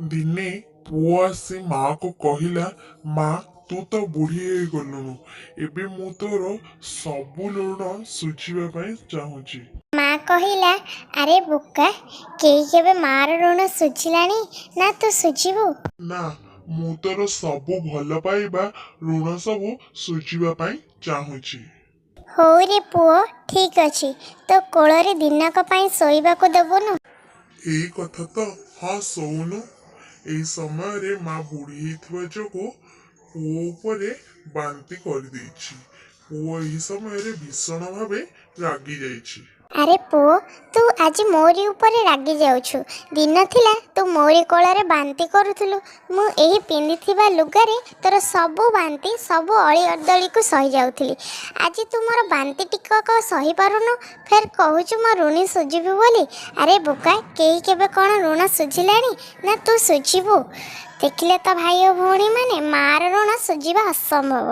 ଦିନେ ପୁଅ ଆସି ମାଆକୁ କହିଲା, ମା, ତୁ ତ ବୁଢ଼ୀ ହେଇଗଲୁଣୁ, ଏବେ ମୁଁ ତୋର ସବୁ ଋଣ ଶୁଝିବା ପାଇଁ ଚାହୁଁଛି। ମା କହିଲା, ଆରେ ବୋକା, କେହି କେବେ ମାର ଋଣ ଶୁଝିଲାଣି ନା ତୁ ଶୁଝିବୁ? ନା, ମୁଁ ତୋର ସବୁ ଭଲ ପାଇବା ଋଣ ସବୁ ଶୁଝିବା ପାଇଁ ଚାହୁଁଛି। ହଉ ରେ ପୁଅ, ଠିକ୍ ଅଛି, ତୋ କୋଳରେ ଦିନକ ପାଇଁ ଶୋଇବାକୁ ଦେବୁନୁ? ଏଇ କଥା ତ, ହଁ ଶୋଉନୁ। ଏହି ସମୟରେ ମା ବୁଢ଼ୀ ହେଇଥିବା ଯୋଗୁଁ ପୁଅ ଉପରେ ବାନ୍ତି କରିଦେଇଛି। ପୁଅ ଏହି ସମୟରେ ଭୀଷଣ ଭାବେ ରାଗି ଯାଇଛି। ଆରେ ପୁଅ, ତୁ ଆଜି ମୋରି ଉପରେ ରାଗି ଯାଉଛୁ। ଦିନ ଥିଲା ତୁ ମୋରି କୋଳରେ ବାନ୍ତି କରୁଥିଲୁ। ମୁଁ ଏହି ପିନ୍ଧିଥିବା ଲୁଗାରେ ତୋର ସବୁ ବାନ୍ତି, ସବୁ ଅଳି ଅଦଳିକୁ ସହିଯାଉଥିଲି। ଆଜି ତୁ ମୋର ବାନ୍ତି ଟିକକ ସହିପାରୁନୁ, ଫେର୍ କହୁଛୁ ମୋ ଋଣୀ ଶୁଝିବୁ ବୋଲି। ଆରେ ବୋକା, କେହି କେବେ କ'ଣ ଋଣ ଶୁଝିଲାଣି ନା ତୁ ଶୁଝିବୁ? ଦେଖିଲେ ତ ଭାଇ ଓ ଭଉଣୀମାନେ, ମାଆର ଋଣ ଶୁଝିବା ଅସମ୍ଭବ।